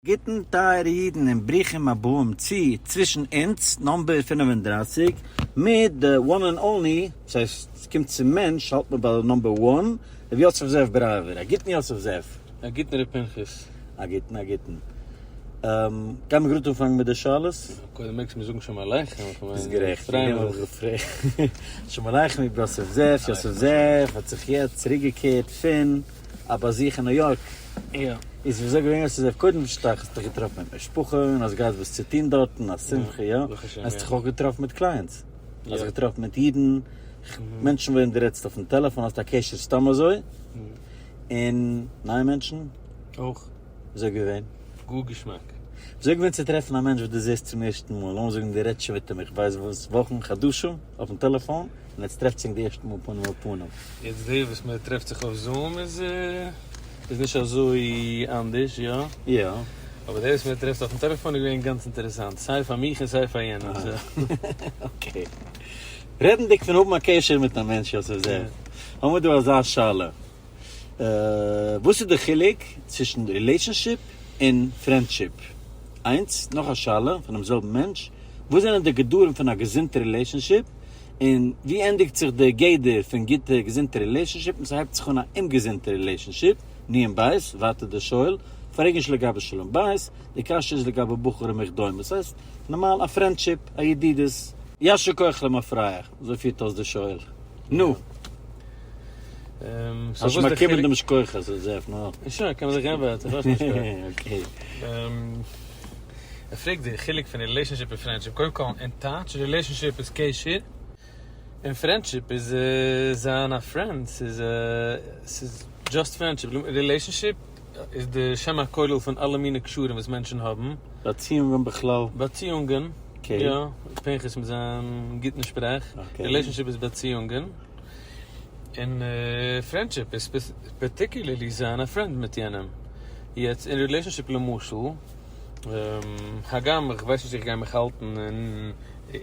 גוטן טייערע אידן און ברוכים הבאים צו צווישן אונז number 35 מיט די one and only, דאס הייסט ס'קומט צום מענטש האלט מען ביי number one, ר' יוסף זאב ברייווער. א גוטן יוסף זאב. א גוטן ר' פנחס. א גוטן א גוטן. גיימיר גראד אנפאנגן מיט די שאלות? קודם מעגסט מיר זאגן שלום עליכם, איך מיין ביסט גערעכט, פריי וועגן דעם מיך. האב איך געפרעגט. שלום עליכם ר' יוסף זאב, יוסף זאב האט זיך יעצט צוריקגעקערט פון א באזוך אין ניו יארק. יא. איז וויאזוי געווען יוסף זאב? קודם פשטח האסט דיך געטראפן מיט משפחה און האסט געהאט וואס צו טון דארטן, א שמחה, יא? ברוך השם, יא. האסט דיך אויך געטראפן מיט clients? יא. האסט זיך געטראפן מיט אידן, מענטשן וועם דו רעדסט אויפן טעלעפאן, האסט א קשר סתם אזוי? און נייע מענטשן? אויך. וויאזוי געווען? גאר געשמאק. וויאזוי געווען צו טרעפן א מענטש וואס דו זעסט צום ערשטן מאל, לאמיר זאגן דו רעדסט שוין מיט אים איך ווייס וואס וואכן, חדשים, אויפן טעלעפאן, און יעצט טרעפט זיך די ערשטע מאל פנים אל פנים. יעצט די וואס מען טרעפט זיך אויף Zoom איז איז נישט אזוי אנדערש, יא? יא. אבער די וואס מען טרעפט אויפן טעלעפאן איז געווען גאנץ אינטערעסאנט, סיי פאר מיך און סיי פאר יענעם. okay. רעדנדיג פון האבן א קשר מיט א מענטש יוסף זאב, האמיר דא אזא שאלה. וואס איז די חילוק צווישן relationship און friendship? איינס, נאך א שאלה פונעם זעלבן מענטש, וואס זענען די גדרים פון א געזונטע relationship, און ווי ענדיגט זיך די גדר פון גוטע געזונטע relationship און ס'הייבט זיך אן א אומגעזונטע relationship? נ בית, ווייטער די שואל, פרעג נישט לגבי שלום בית, די קשיא איז לגבי בחורים וכדומה, ס'הייסט נארמאל א friendship, א ידידות. יישר כח למפרע, אזוי פירט אויס די שואל. נו. האסט שוין באקומען דעם שכוח אז זאב, נו. שוין, קען מען זיך גיין ווייטער, דארפסט נישט שכוח. okay. ער פרעגט די חילוק פון relationship און friendship, קודם כל אין טייטש, relationship איז קשר, און friendship איז זיין א friend, ס'איז ס'איז just friendship, relationship איז די שם הכולל פון אלע מיני קשרים וואס מענטשן האבן. באציאונגען בכלל. באציאונגען, יא, פנחס מיט זיין גוטן שפראך, relationship איז באציאונגען. און friendship איז particularly זיין א friend מיט יענעם. יעצט אין relationship למשל, הגם איך ווייס נישט איך גיי מיך האלטן און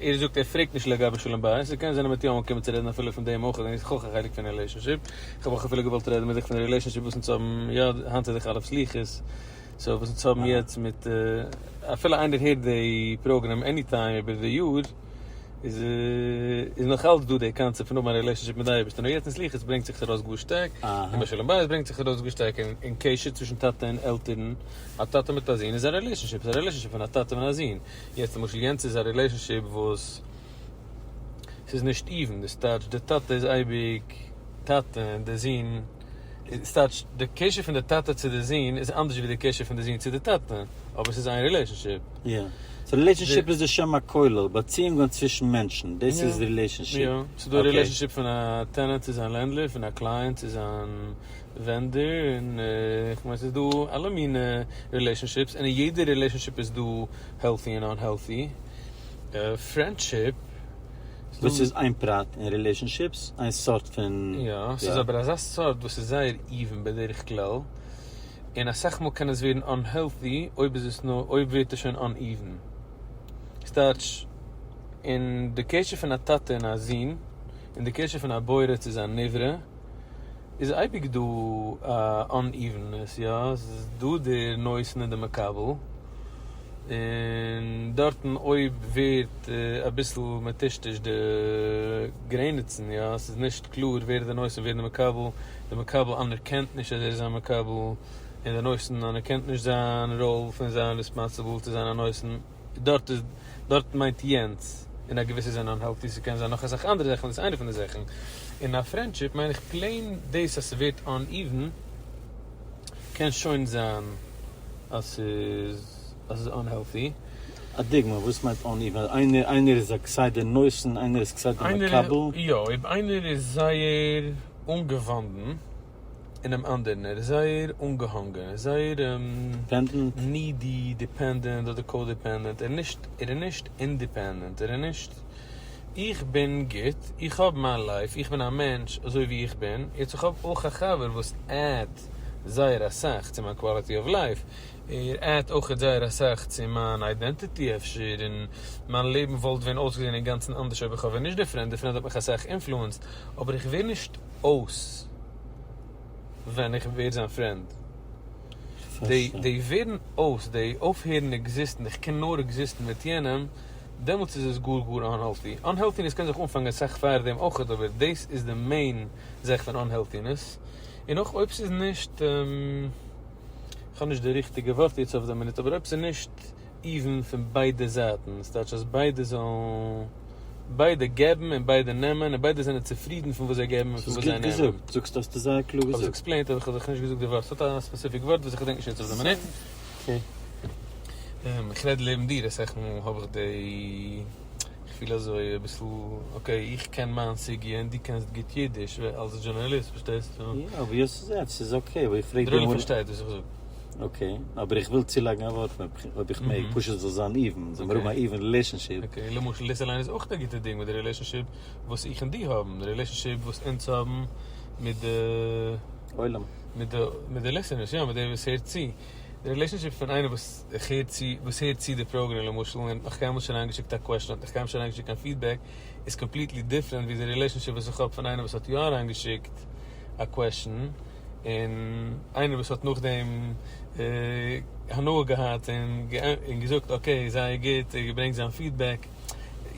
ער זאגט ער פרעגט נישט לגבי שלום בית, ס'קען זיין אז מ'וועט יא אנקומען צו רעדן אפילו פון דעם אויך, און איז אויך א חלק פון relationship, איך האב אויך אפילו געוואלט רעדן מיט דיך פון relationship וואס אונז האבן יא, היינט איז דאך א' סליחות, so וואס אונז האבן יעצט מיט אפילו איינער הערט די program any time איבער די יאר, איז איז נאך אלץ דא די קאנצעפט פון האבן א relationship מיט די אייבערשטער, נאר יעצט אין סליחות ברענגט זיך עס ארויס גאר שטארק, און ביי שלום בית ברענגט זיך ארויס גאר שטארק, און אין קשר צווישן טאטע און עלטערן, א טאטע מיט א זון איז א relationship, איז א relationship פון א טאטע און א זון, יעצט למשל יענץ איז א relationship וואס ס'איז נישט even, דאס טייטש די טאטע איז אייביג טאטע און די זון, ס'טייטש די קשר פון די טאטע צו די זון איז אנדערש ווי די קשר פון די זון צו די טאטע, אבער ס'איז איין relationship. יא. so relationship איז די שם הכולל, באציאונגען צווישן מענטשן, דאס איז relationship. יא. ס'איז דא א relationship פון א tenant צו זיין landlord, פון א client צו זיין vendor, און כ'מיין ס'איז דא אלע מיני relationships, און אין יעדע relationship איז דא healthy און unhealthy. friendship. וואס איז איין פרט אין relationships, איין סארט פון. יא, ס'איז אבער אזא סארט וואס איז זייער even בדרך כלל, און אסאך מאל קען עס ווערן unhealthy אויב איז עס נאר אויב ווערט עס שוין uneven. ס'טייטש, אין די קשר פון א טאטע און א זון, אין די קשר פון א בורא צו זיין נברא, איז אייביג דא א unevenness, יא, ס'איז דא דער נותן און דער מקבל, און דארטן אויב ווערט אביסל מטושטש די גרעניצן, יא, ס'איז נישט קלאר ווער איז דער נותן ווער איז דער מקבל, דער מקבל אנערקענט נישט אז ער איז א מקבל, און דער נותן אנערקענט נישט זיין ראל פון זיין responsible צו זיין א נותן. דארט איז, דארט מיינט יענץ, אין א געוויסע זין unhealthy, ס'קען זיין נאך אסאך אנדערע זאכן, דאס איז איינע פון די זאכן. אין א friendship מיין איך plain דאס אז ס'ווערט uneven קען שוין זיין אז ס'איז אז ס'איז unhealthy. א דוגמא, וואס מיינט uneven? איינער איינער איז א כסדר נותן, איינער איז כסדר מקבל? יא, אויב איינער איז זייער אנגעוואנדן אינעם אנדערן, ער איז זייער אנגעהאנגען, ער איז זייער needy, dependent אדער codependent, ער איז נישט, ער איז נישט independent, ער איז נישט, איך בין גוט, איך האב מיין life, איך בין א מענטש אזוי ווי איך בין, יעצט איך האב אויך א חבר וואס add זייער אסאך צו מיין quality of life, ער add אויך זייער אסאך צו מיין identity אפשר, און מיין לעבן וואלט ווען אויסגעזען אינגאנצן אנדערש אויב איך האב ווען נישט די friend, די friend האט מיך אסאך influenced, אבער איך ווער נישט אויס ווען איך ווער זיין friend. די די ווערן אויס, די אויפהערן exist ן, איך קען נאר exist ן מיט יענעם, דעמאלטס איז עס גאר גאר unhealthy. Unhealthiness קען זיך אנפאנגען אסאך פאר דעם אויכעט, אבער דאס איז די main זאך פון unhealthiness. און אויך אויב ס'איז נישט, איך האב נישט די ריכטיגע ווארט יעצט אויף די מינוט, אבער אויב ס'איז נישט even פון ביידע זייטן, ס'טייטש אז ביידע זאלן, ביידע געבן און ביידע נעמען, און ביידע זענען צופרידן פון וואס זיי געבן און פון ס'איז וואס זיי גוט נעמען. געזאגט, זאגסט האסטו זייער קלאר כ'האב עס געזאגט. explained אבער כ'האב זיך נישט געזאגט די ווארט, ס'האט א specific ווארט וואס איך געדענק נישט יעצט אויף די מינוט. Okay. איך רעד לעבן דיר אסאך מאל האב איך די, איך פיל אזוי אביסל okay איך קען מיין סוגיא און דו קענסט גוט אידיש אלס דזשורנאליסט פארשטייסט? יא אבער יא ס'איז עפעס ס'איז okay אבער איך פרעג דער עולם פארשטייט וואס איך זאג. Okay אבער איך וויל צולייגן א ווארט אויב איך מעג פשוט זאל זיין even זאל מיר האבן א even relationship. Okay למשל דאס אליין איז אויך א גוטע דוגמא די relationship וואס איך און דו האבן די relationship וואס אונז האבן מיט די עולם. מיט די מיט די listeners יא מיט די וואס הערט צו. די relationship פון איינער וואס איך הער צו, וואס הערט צו די פראגראם למשל און האט נאך קיינמאל נישט אריינגעשיקט א question, האט נאך קיינמאל נישט אריינגעשיקט קיין feedback, איז completely different ווי די relationship וואס איך האב פון איינער וואס האט יא אריינגעשיקט א question, און איינער וואס האט נאכדעם הנאה געהאט און געזאגט okay זייער גוט און געברענגט זיין feedback.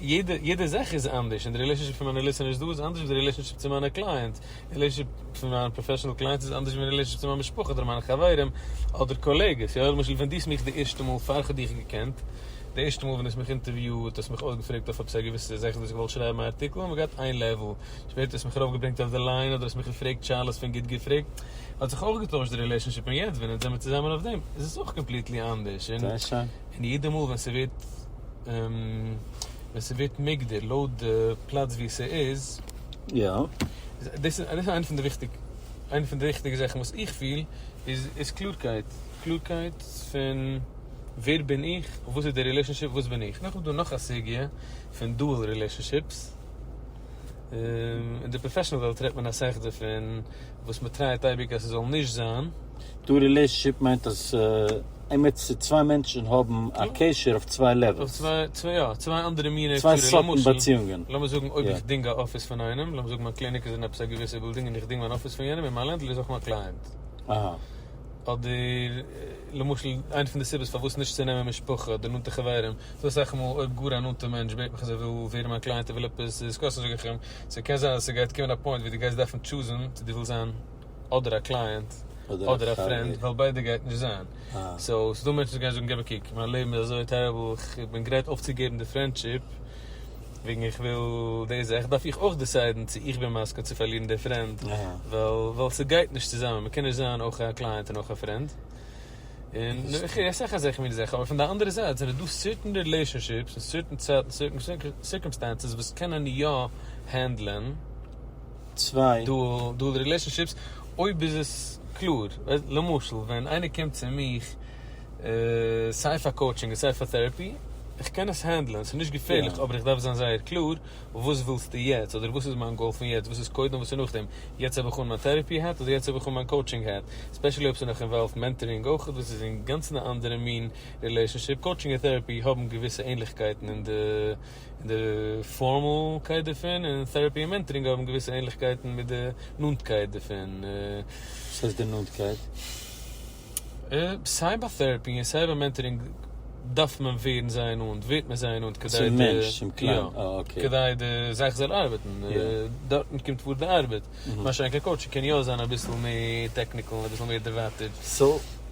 יעדע יעדע זאך איז אנדערש, און די relationship פון מיינע listeners דא איז אנדערש ווי די relationship צו מיינע clients, די relationship פון מיינע professional clients איז אנדערש ווי די relationship צו מיין משפחה אדער מיינע חברים אדער קאלעגעס, יא למשל ווען דו האסט מיך די ערשטע מאל פאר כ'האב דיך געקענט, די ערשטע מאל ווען דו האסט מיך אינטערוויוט האסט מיך אויסגעפרעגט אויף עפעס א געוויסע זאך דו האסט געוואלט שרייבן א ארטיקל האבן מיר געהאט איין level, שפעטער האסט מיך ארויפגעברענגט אויף די line אדער האסט מיך געפרעגט שאלות פון גוט געפרעגט, האט זיך אויך געטוישט די relationship און יעצט ווען אונז זעמיר צוזאמען אויף דעם איז עס אויך completely אנדערש, און יעדע מאל ווען ס'ווערט. ווען ס'ווערט מוגדר לויט די פלאץ ווי ס'איז. יא. דאס איז איינע פון די וויכטיג, איינע פון די וויכטיגע זאכן וואס איך פיל איז איז קלארקייט, קלארקייט פון ווער בין איך, וואס איז די relationship, וואס בין איך. נאכדעם איז דא נאך א סוגיא פון dual relationships, אין די professional וועלט רעדט מען אסאך דערפון, וואס מ'טרייט אייביג אז ס'זאל נישט זיין. Dual relationship מיינט אז עמיצער צוויי מענטשן האבן א קשר אויף צוויי levels. אויף צוויי, יא, צוויי אנדערע מיני צוויי סארטן באציאונגען. לאמיר זאגן אויב איך דינג א אפיס פון איינעם, לאמיר זאגן מיין קליניק איז אין עפעס א געוויסע בילדינג און איך דינג מיין אפיס פון יענעם און מיין landlord איז אויך מיין client. אהא. אדער למשל איינע פון די סיבות פארוואס נישט צו נעמען משפחה אדער נאנטע חברים, ס'דא אסאך מאל אויב גאר א נאנטע מענטש בעט מיך אז ער וויל ווערן מיין client ער וויל עפעס discuss ן זאג איך אים, ס'קען זיין אז ס'גייט קומען א point ווי דו גייסט דארפן choose ן צו דו ווילסט זיין אדער א client אדער א friend ווייל ביידע גייט נישט זיין. So ס'דא מענטשן וואס גייען זאגן געב א קוק מיין לעבן איז אזוי terrible איך בין גרייט אויפצוגעבן די friendship וועגן איך וויל די זאך דארף איך אויך decide ן צו איך בין מסכים צו פארלירן די friend ווייל ווייל ס'גייט נישט צוזאמען מ'קען נישט זיין אויך א client און אויך א friend און איך הער אסאך אזעלכע מיני זאכן אבער פון די אנדערע זייט זענען דא certain relationships און certain צייטן certain circumstances וואס קענען יא handle ען צוויי. Dual relationships אויב איז עס קלאר, למשל ווען איינער קומט צו מיך סיי פאר coaching און סיי פאר therapy, איך קען עס handle ען, ס'איז נישט געפערליך אבער איך דארף זיין זייער קלאר וואס ווילסטו יעצט אדער וואס איז מיין goal פון יעצט, וואס איז קודם וואס איז נאכדעם, יעצט האב איך אן מיין therapy hat אדער יעצט האב איך אן מיין coaching hat, especially אויב ס'איז נאך involved mentoring אויך וואס איז אינגאנצן א אנדערע מין relationship, coaching און therapy האבן געוויסע ענליכקייטן אין די די פארמאלקייט דערפון, און therapy און mentoring האבן געוויסע ענליכקייטן מיט די נאנטקייט דערפון. וואס הייסט די נאנטקייט? סיי ביי therapy און סיי ביי mentoring דארף מען ווערן זייער נאנט, ווערט מען זייער נאנט כדי צום מענטש, צום client, אה okay. כדי די זאך זאל ארבעטן, דארטן קומט פאר די ארבעט, מה שאין כן coaching קען יא זיין אביסל מער technical און אביסל מער דערווייטערט. So,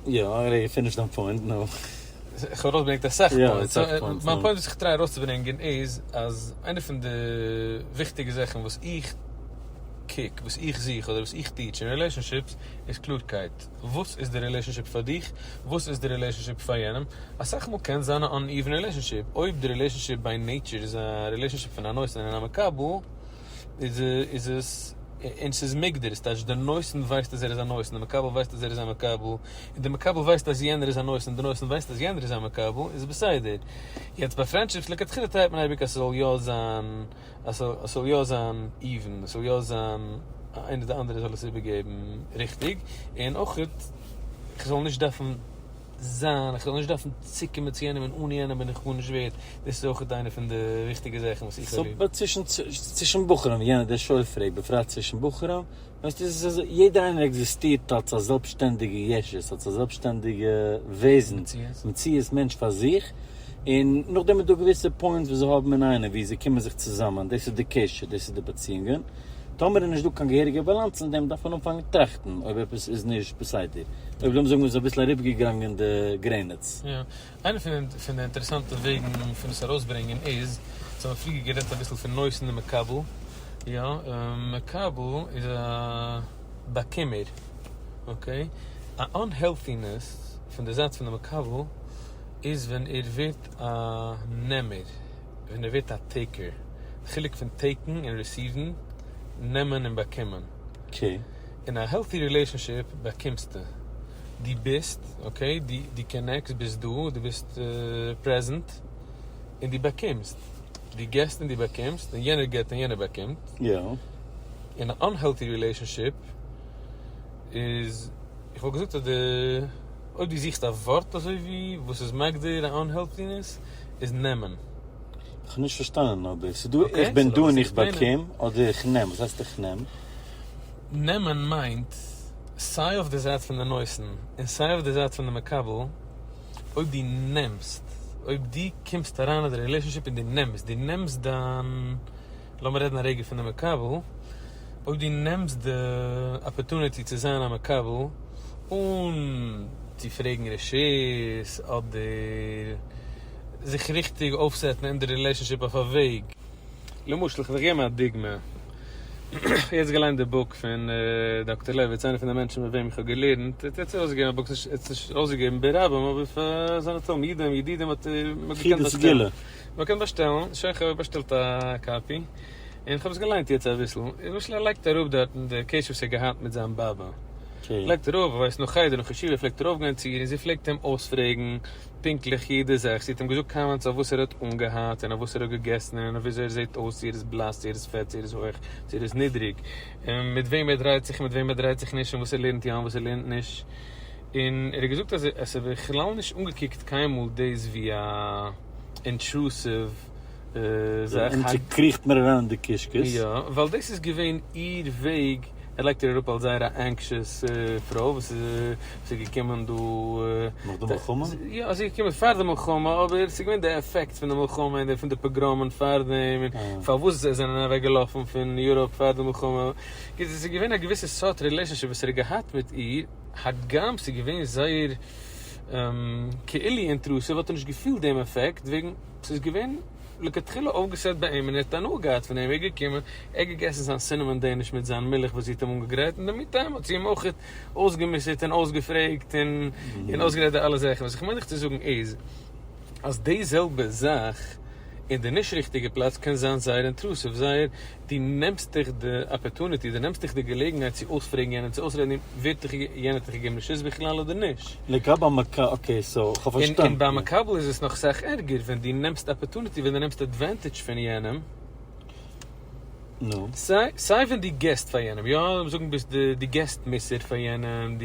יא, רגע, finish דיין point, נו. איך האב ארויסגעברענגט אסאך points. מיין point וואס איך try ארויסצוברענגען איז אז איינע פון די וויכטיגע זאכן וואס איך קוק, וואס איך זוך אדער וואס איך teach אין relationships איז קלארקייט. וואס איז די relationship פאר דיך? וואס איז די relationship פאר יענעם? אסאך מאל קען זיין א uneven relationship. אויב די relationship by nature איז א relationship פון א נותן און א מקבל, איז עס, און ס'איז מוגדר, ס'טייטש דער נותן ווייסט אז ער איז א נותן, דער מקבל ווייסט אז ער איז א מקבל, און דער מקבל ווייסט אז יענער איז א נותן, און דער נותן ווייסט אז יענער איז א מקבל, איז בסדר. יעצט ביי friendships לכתחילה try ט מען אייביג אז ס'זאל יא זיין, אז ס'זאל יא זיין even, ס'זאל יא זיין איינער די אנדערע זאל עס איבערגעבן ריכטיג, און אויך איך זאל נישט דארפן. זיין, איך זאל נישט דארפן צוקומען צו יענעם און אן יענעם בין איך גארנישט ווערד, דאס איז אויכעט איינע פון די וויכטיגע זאכן וואס איך סאו האב ליב. באט צווישן צווישן בחורים, יענער דער שואל פרעגט בפרט צווישן בחורים, ווייסטו עס איז אזוי יעדער איינער עקזיסטירט אלס א זעלבסשטענדיגע ישות, אלס א זעלבסשטענדיגע וועזן, מציאות. מציאות מענטש פאר זיך, און נאכדעם איז דא געוויסע points וואס זיי האבן אינאיינעם ווי זיי קומען זיך צוזאמען, דאס איז די קשר, דאס איז די באציאונגען, טאמער איז נישט דא קיין געהעריגע באלאנס אין דעם דארף מען אנפאנגען טראכטן אויב עפעס איז נישט בסדר, אויב לאמיר זאגן מ'איז אביסל אריבערגעגאנגען די גרעניץ. יא. איינע פון פון די אינטערעסאנטע וועגן פון עס ארויסברענגען איז, אונז האבן פריער גערעדט אביסל פון נותן און מקבל, יא, מקבל איז א באקומער, okay, א unhealthiness פון די זייט פון די מקבל איז ווען ער ווערט א נעמער, ווען ער ווערט א taker, די חילוק פון take ן און receive ן, נעמען און באקומען. okay. אין א healthy relationship באקומסטו. דו ביסט, okay, דו connect סט, ביסט דא, דו ביסט present, און דו באקומסט. דו געסט און דו באקומסט, און יענער געבט און יענער באקומט. יא. אין א unhealthy relationship איז, איך וואלט געזאגט אז די, אויב דו זוכסט א ווארט אזוי ווי וואס איז מגדיר א unhealthiness, איז נעמען. כ'האב נישט פארשטאנען אבער ס'איז דא איך בין דא און איך באקום אדער איך נעם? וואס הייסט איך נעם? נעמען מיינט סיי אויף די זייט פון די נותן און סיי אויף די זייט פון די מקבל, אויב דו נעמסט, אויב דו קומסט אריין אין די relationship און דו נעמסט, דו נעמסט דיין, לאמיר רעדן א רגע פון די מקבל, אויב דו נעמסט די opportunity צו זיין א מקבל אן צו פרעגן רשות אדער זיך ריכטיג אויפ set ן אין די relationship אויף א וועג. למשל, כ'וועל דיך געבן א דוגמא. כ'האב יעצט געליינט די book פון דאקטער לעוויץ, איינער פון די מענטשן מיט וועם איך האב געלערנט, ער האט יעצט ארויסגעגעבן א book, ער האט עס נישט ארויסגעגעבן ברבים, אבער פאר זיינע תלמידים, ידידים האט ער, מ'האט געקענט באשטעלן. מ'קען באשטעלן, שוין כ'האב באשטעלט א copy, און כ'האב עס געליינט יעצט אביסל, למשל ער לייגט אראפ דארטן די קשר וואס ער האט געהאט מיט זיין באבע, לייגט אראפ, כ'ווייס נאך חדר נאך ישיבה פלעגט ער ארויפגיין צו איר און זי פלעגט אים אויספרעגן פונקטליך יעדע זאך, זי האט אים געזאגט comments אויף וואס ער האט אנגעהאט און אויף וואס ער האט געגעסן און אויף וויאזוי ער זעט אויס, צו ער איז בלאס, צו ער איז פעט, צו ער איז הויך, צו ער איז נידריג, און מיט וועם ער דרייט זיך און מיט וועם ער דרייט זיך נישט און וואס ער לערנט יא און וואס ער לערנט נישט, און ער האט געזאגט אז עס האט בכלל נישט אנגעקוקט קיינמאל דאס ווי א intrusive זאך. און ס'קריכט מיר אריין אין די קישקעס. יא, ווייל דאס איז געווען איר וועג, ער לייגט איר אראפ אלס זייער א anxious פרוי וואס איז געקומען דא. נאך די מלחמה? יא, זי איז געקומען פאר די מלחמה, אבער ס'איז געווען די עפעקט פון די מלחמה און פון די פאגראמען פאר דעם, און פארוואס זיי זענען אוועק געלאפן פון Europe פאר די מלחמה. קיצור, ס'איז געווען א געוויסע סארט relationship וואס ער האט געהאט מיט איר, הגם ס'איז געווען זייער כאילו intrusive האט ער נישט געפילט דעם עפעקט וועגן ס'איז געווען לכתחילה אויפגע set ביי אים און ער האט הנאה געהאט פון דעם, ער איז געקומען, ער האט געגעסן זיין cinnamon Danish מיט זיין מילך וואס זי האט אים אנגעגרייט און מיט דעם האט זי אים אויך אויסגעמוסר'ט און אויסגעפרעגט און און אויסגערעדט די אלע זאכן, וואס איך מיין דיך צו זאגן איז אז די זעלבע זאך אין די נישט ריכטיגע פלאץ קען זיין זייער intrusive, זייער דו נעמסט דיך די opportunity, דו נעמסט דיך די געלעגנהייט צו אויספרעגן יענעם, צו אויסרעדן אים, ווערט דיך יענער האט דיך געגעבן רשות בכלל אדער נישט? לגבי מקבל, okay so כ'האב פארשטאנען. און ביי מקבל איז עס נאך סאך ערגער, ווען דו נעמסט opportunity, ווען דו נעמסט advantage פון יענעם, נו. סיי סיי ווען דו געסט פאר יענעם, יא, לאמיר זאגן ביסט די דו געסט מוסר פאר יענעם, דו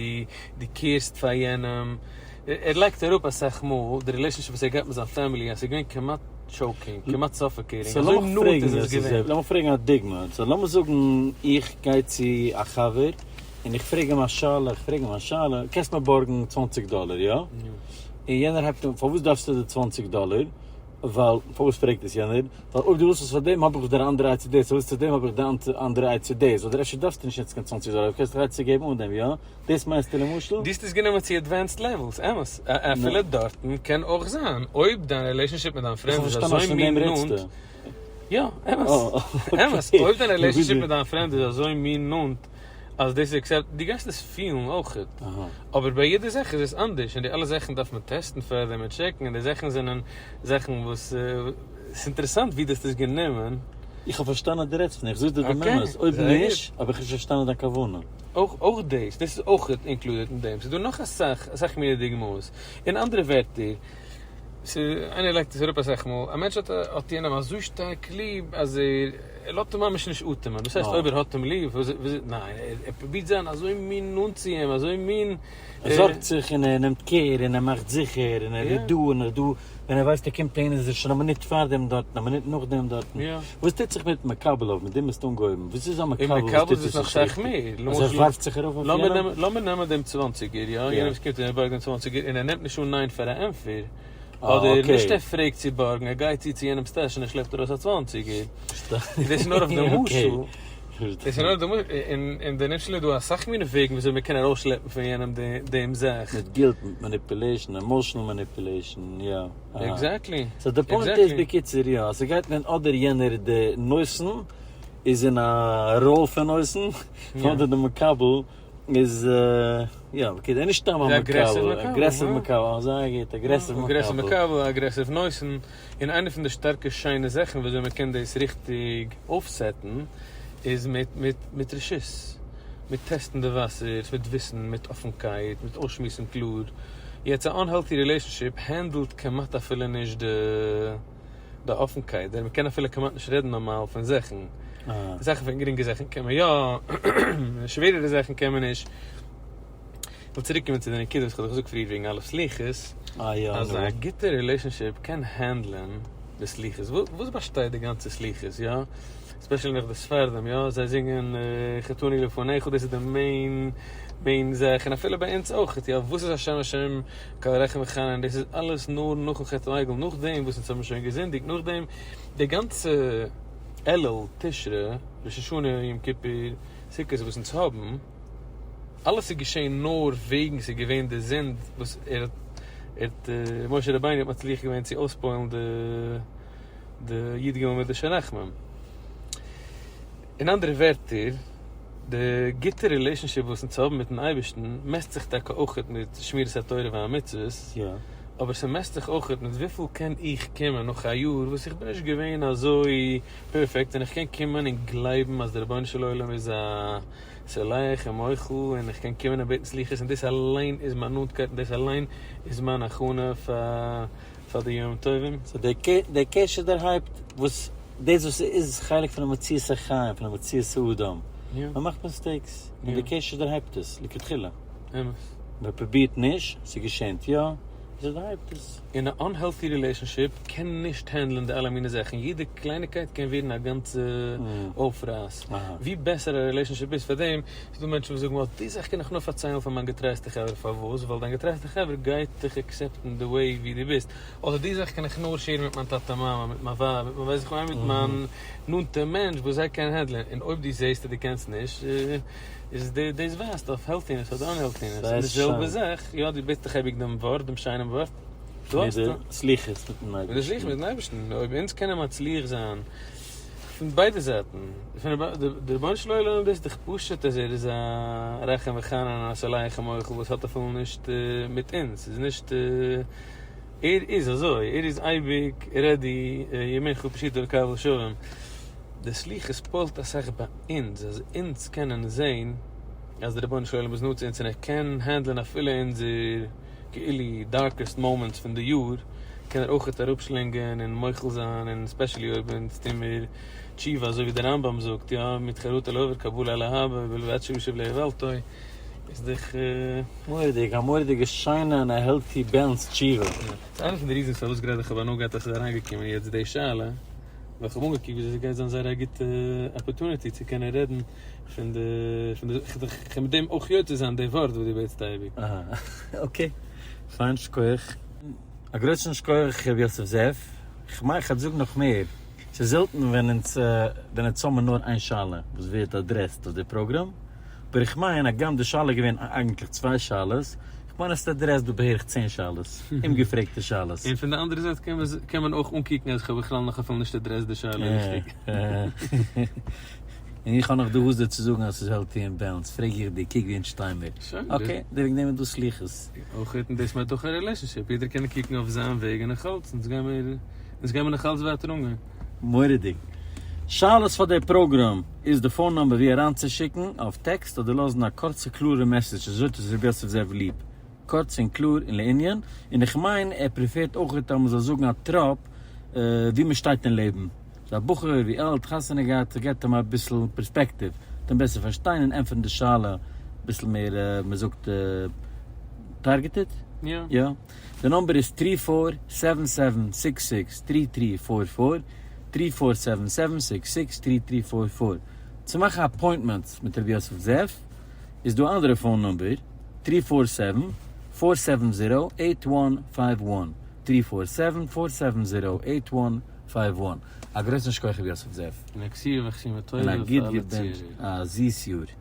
דו care סט פאר יענעם, ער לייגט אראפ אסאך מאל די relationship וואס ער האט געהאט מיט זיין family אז ס'איז געווען כמעט choking, כמעט suffocating, so אזוי לאמיך נאנט פרעגן איז עס יוסף געווען. זאב, לאמיך פרעגן א דוגמא, so לאמיר זאגן איך גיי צו א חבר און איך פרעג אים א שאלה, איך פרעג אים א שאלה, קענסט מיר בארגן צוואנציג דאלער, יא? און יענער הייבט אן, פארוואס דארפסטו די צוואנציג דאלער? ווייל, פארוואס פרעגט עס יענער? ווייל אויב דו ווילסט עס פאר דעם האב איך דיר א אנדערע עצה דאס, אויב ווילסטו דעם האב איך דיר א אנדערע עצה דאס, אדער אפשר דארפסטו נישט יעצט קיין צוואנציג דאלער, קענסט דיך עצה געבן אן דעם, יא? דאס מיינסטו למשל? דו האסט עס גענומען צו advanced levels, אמת. אפילו דארטן קען אויך זיין, אויב דיין relationship מיט דיין friend איז אזוי מין נאנט, יא, אמת. אמת. אויב דיין relationship מיט דיין friend איז אזוי מין נאנט אז דאס איז accept, דו גייסט עס פילן אויכעט. אבער ביי יעדע זאך איז עס אנדערש, און די אלע זאכן דארף מען test ן פארדעם און check ן, און די זאכן זענען זאכן וואס, ס'איז אינטערעסאנט ווי דו האסט עס גענומען. איך האב פארשטאנען אז דו רעדסט פון דעם, איך זאג דיר דעם אמת, אויב נישט האב איך נישט פארשטאנען דיין כוונה. אויך אויך דאס, דאס איז אויך included אין דעם, ס'איז דא נאך אסאך אסאך מיני דוגמאות. אין אנדערע ווערטער. איינער לייגט עס אראפ אסאך מאל, א מענטש האט האט יענעם אזוי שטארק ליב אז ער לאזט אים ממש נישט אטעמען, דאס הייסט אויב ער האט אים ליב, ניין, ער פרובירט זיין אזוי מין נאנט צו אים, אזוי מין. ער זארגט זיך און ער נעמט care און ער מאכט זיכער און ער איז דא און ער איז דא, ווען ער ווייסט ער קומט אהין איז ער שוין א מינוט פארדעם דארטן, א מינוט נאכדעם דארטן. וואס טוט זיך מיט מקבל אויף מיט דעם האסטו אנגעהויבן? וואס איז א מקבל וואס טוט זיך נישט ריכטיג? אז ער ווארפט זיך ארויף אויף יענעם? לאמיר נעמען דעם צוואנציגער, יא, יענער וואס קומט און ער בארגט דעם צוואנציגער און ער נעמט נישט אן ניין פאר א ענטפער, אדער נישט ער פרעגט צו בארגן, ער גייט צו צו יענעמ'ס טאש און ער שלעפט ארויס א צוואנציגער. דאס איז נאר אויף די משל. דאס איז נאר אויף די משל. אין די נמשל איז דא אסאך מיני וועגן וויאזוי מען קען ארויסשלעפן פון יענעם דעם זאך. מיט guilt, מיט manipulation, emotional manipulation, יא. Exactly. So די point איז בקיצור יא, אז ס'גייט מען אדער יענער די נותן איז אין א ראל פון נותן, אדער די מקבל איז יא, בקיצור נישט סתם א מקבל, aggressive מקבל, אה זייער גוט, aggressive מקבל. Aggressive מקבל, aggressive נותן, און איינע פון די שטארקע שיינע זאכן וויאזוי מען קען דאס ריכטיג אויפסעטן איז מיט מיט מיט רשות, מיט טעסטן די וואסערס, מיט וויסן, מיט אפנקייט, מיט אויסשמועסן קלאר. יעצט א unhealthy relationship handle ט כמעט אפילו נישט די די אפנקייט, דער מ'קען אפילו כמעט נישט רעדן נארמאל פון זאכן, זאכן פון גרינגע זאכן קען מען יא, שווערערע זאכן קען מען נישט. כ'וויל צוריק קומען צו די נקודה וואס כ'האב דיך געזאגט פריער וועגן אלע סליחות, אז א גוטע relationship קען handle ען די סליחות, וואס באשטייט די גאנצע סליחות, יא? Especially נאך די ספרדים, יא? זיי זינגען חטאנו לפניך, דאס איז די main main זאך, און אפילו ביי אונז אויך, יא? וואס איז השם השם קל רחום וחנון, דאס איז אלעס נאר נאכן חטא העגל, נאכדעם וואס אונז האבן שוין געזינדיגט, נאכדעם די גאנצע אלול, תשרי, ראש השנה, יום כיפור, סוכות וואס אונז האבן, אלעס איז געשען נאר וועגן ס'איז געווען די זינד וואס ער האט, ער האט, משה רבינו האט מצליח געווען צו אויספועלן די די י ג מידות של רחמים. אין אנדערע ווערטער, די גוטע relationship וואס אונז האבן מיטן אייבערשטן מעסט זיך טאקע אויכעט מיט שמירת התורה והמצוות, אבער ס'מעסט זיך אויכעט מיט וויפיל קען איך קומען נאך א יאר וואס איך בין נישט געווען אזוי פערפעקט און איך קען קומען און גלייבן אז דער רבונו של עולם איז א סולח און מוחל און איך קען קומען און בעטן סליחות און דאס אליין איז מיין נאנטקייט און דאס אליין איז מיין הכנה פאר פאר די ימים טובים. So דער קשר דערהייבט וואס דאס וואס איז חלק פונעם מציאות החיים, פונעם מציאות האדם. מען מאכט mistakes, און דער קשר דערהייבט עס לכתחילה. אמת. מען פרובירט נישט, ס'געשענט יא, עס דערהייבט עס. אין א unhealthy relationship קען נישט handle ען די אלע מיני זאכן, יעדע קלייניגקייט קען ווערן א גאנצע אויפרייס. ווי בעסער א relationship איז פאר דעם, ס'איז דא מענטשן וואס זאגן well די זאך קען איך נאר פארציילן פאר מיין געטרייסטע חבר, פארוואס? ווייל דיין געטרייסטע חבר גייט דיך accept ן די way ווי דו ביסט, אדער די זאך קען איך נאר share ן מיט מיין טאטע מאמע, מיט מיין ווייב, מיט מיין ווייס איך וועם, מיט מיין נאנטע מענטש וואס זיי קענען handle ען, און אויב דו זעסט אז דו קענסט נישט, איז דאס ווייזט אויף healthiness אדער unhealthiness, און די זעלבע זאך, יא דו בעטסט דאך אייביג דעם ווארט, דעם שיינעם ווארט, דא האסטו. מיט די סליחות מיטן אייבערשטן. מיט די סליחות מיטן אייבערשטן, אויב אונז קענען מצליח זיין פון ביידע זייטן, פון די רבונו של עולם דאס איז דאך פשוט אז ער איז א רחום וחנון און א סולח ומוחל וואס האט אפילו נישט מיט אונז, ס'איז נישט ער איז אזוי, ער איז אייביג ready ימינך פשוטה לקבל שבים, די סליחות פועל'ט אסאך ביי אונז אז אונז קענען זעהן אז די רבונו של עולם איז נאנט צו אונז און ער קען handle ען אפילו אונזער כאילו darkest moments פון די יאר קען ער אויכעט אראפשלינגען און מוחל זיין און especially אויב אונז טוהן מיר תשובה אזוי ווי די רמב ם זאגט יא מיט חרטה לעבר קבלה להבא ובלבד שישוב לאיוולתו איז דאך. מורא'דיג, א מורא'דיגע שיינע און א healthy balanced תשובה. ס'איז איינע פון די reasons פארוואס גראדע איך האב הנאה געהאט אז ס'איז אריינגעקומען יעצט די שאלה, ווייל איך האב אנגעקוקט וויאזוי ס'גייט זיין זייער א גוטע opportunity צו קענען רעדן פון די פון די כ'קען מיט דעם אויך יוצא זיין די ווארט וואס דו בעטסט אייביג. אהא okay, פיין שכוח. א גרויסן שכוח ר' יוסף זאב, כ'מיין כ'העט זאגן נאך מער, ס'איז זעלטן ווען אונז ווען אונז האבן נאר איין שאלה וואס ווערט addressed אויף די פראגראם, אבער איך מיין הגם די שאלה איז געווען אייגנטליך צוויי שאלות, איך מיין אז ס'איז addressed דא בערך 10 שאלות, אומגעפרעגטע שאלות. און פון די אנדערע זייט קען מען אויך אנקוקן אז כ'האב בכלל נאך אפילו נישט addressed די שאלה ריכטיג. און איך האב נאך די העזה צו זאגן אז ס'איז healthy און balanced, פרעג איך דיר, קוק ווי אונז שטיי מיר. Okay, וועגן דעם איז דא סליחות. אויך און דאס מיינט אויך א relationship, יעדער קען קוקן אויף זיין וועג און נאכאלץ, אונז גיימיר אונז גיימיר נאכאלץ ווייטער אנגיין. מורא'דיג. שאלות פאר די פראגראם איז די phone number ווי אריינצושיקן אויף טעקסט אדער לאזן א קורצע קלארע message אזוי האט עס ר' יוסף זאב ליב. קורץ און קלאר און לענין, און איך מיין ער prefer ט אויך אז מען זאל זאגן א טראפ ווי מען שטייט אין לעבן, ס'איז א בחור ווי אלט, חתונה געהאט, ס'געבט אים אביסל פערספעקטיוו, וועט אים בעסער פארשטיין און ענטפערן די שאלה אביסל מער, מען זאגט targeted? יא. יא. די number איז three four seven seven six six three three four four, three four seven seven six six three three four four. צו מאכן appointments מיט רבי יוסף זאב איז דא א אנדערע phone number, three four seven four seven zero eight one five one, three four seven four seven zero eight one five one. א גרויסן שכוח רבי יוסף זאב. און א כתיבה וחתימה טובה און א פאר גוט אלע געבענטשט צוהערער. א זיס יאר.